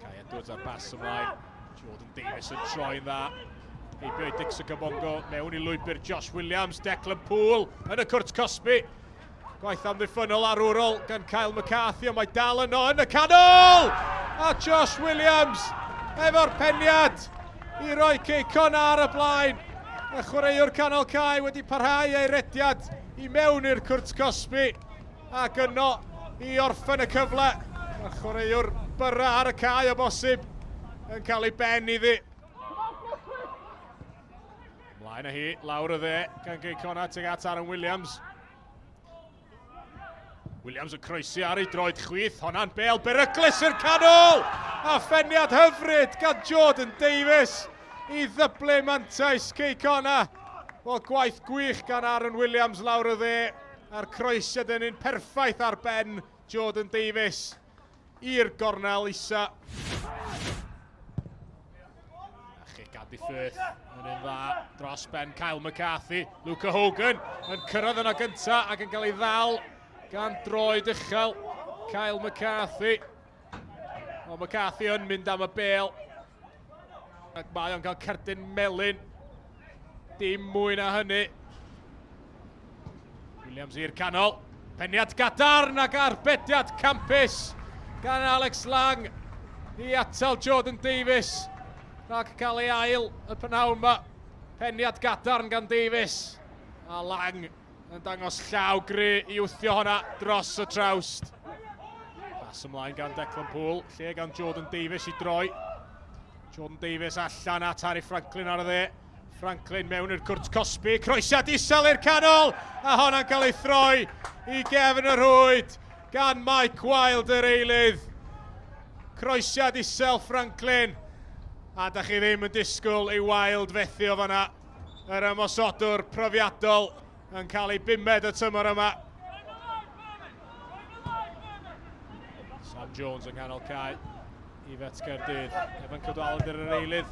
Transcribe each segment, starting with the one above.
Kai Edwards ar bas ymlaen. Jordan Davies yn troi'n dda. Heibio i Dixon Kabongo mewn i lwybr Josh Williams. Declan Poole yn y cwrt cosbi. Gwaith amddiffynnol arwrol gan Kyle McCarthy, ond mae dal yno yn y canol! A Josh Williams efo'r peniad i roi Cei Connah ar y blaen. Y chwaraewr canol cae wedi parhau ei rediad i mewn i'r cwrt cosbi ac yno i orffen y cyfle. Y chwaraewr byrra ar y cae o bosib yn cael ei ben iddi. Mlaen â hi, lawr y dde, gan Gei Connah tuag at Aaron Williams. Williams yn croesi ar ei droed chwith, honna'n bel beryglus i'r canol! A ffeniad hyfryd gan Jordan Davies i ddyblu mantais Cei Connah. Wel, gwaith gwych gan Aaron Williams lawr y dde, a'r croesiad yn un perffaith ar ben Jordan Davies i'r gornel isa. A chic Andy Firth yn un dda dros ben Kyle McCarthy. Luca Hogan yn cyrraedd yno gynta ac yn cael ei ddal gan droed uchel Kyle McCarthy. O, McCarthy yn mynd am y bel. Ac mae o'n cael cerdyn melyn. Dim mwy na hynny. Williams i'r canol. Peniad gadarn ac arbediad campus gan Alex Lang i atal Jordan Davies rhag cael ei ail y prynhawn yma. Peniad gadarn gan Davies a Lang yn dangos llaw gry i wthio honna dros y trawst. Pas ymlaen gan Declan Poole, lle gan Jordan Davies i droi. Jordan Davies allan at Harry Franklin ar y dde. Franklin mewn i'r cwrt cosbi, croesiad isel i'r canol, a honna'n cael ei throi i gefn y rhwyd gan Mike Wild yr eilydd. Croesiad isel Franklin, a da chi ddim yn disgwyl i Wild fethu o fanna. Yr ymosodwr profiadol yn cael ei bumed y tymor yma. Sam Jones yng nghanol cae i Fet Gaerdydd. Evan Cadwaladr yr eilydd.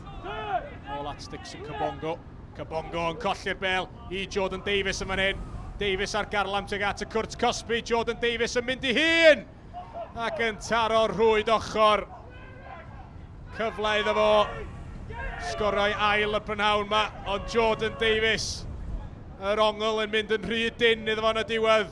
Ôl at Dixon Kabongo. Kabongo yn colli'r bel i Jordan Davies yn fan hyn. Davies ar garlam tuag at y cwrt cosbi. Jordan Davies yn mynd i hun! Ac yn taro'r rhwyd ochr. Cyfle iddo fo sgorau ail y prynhawn ma, ond Jordan Davies, yr ongl yn mynd yn rhy dynn iddo fo yn y diwedd.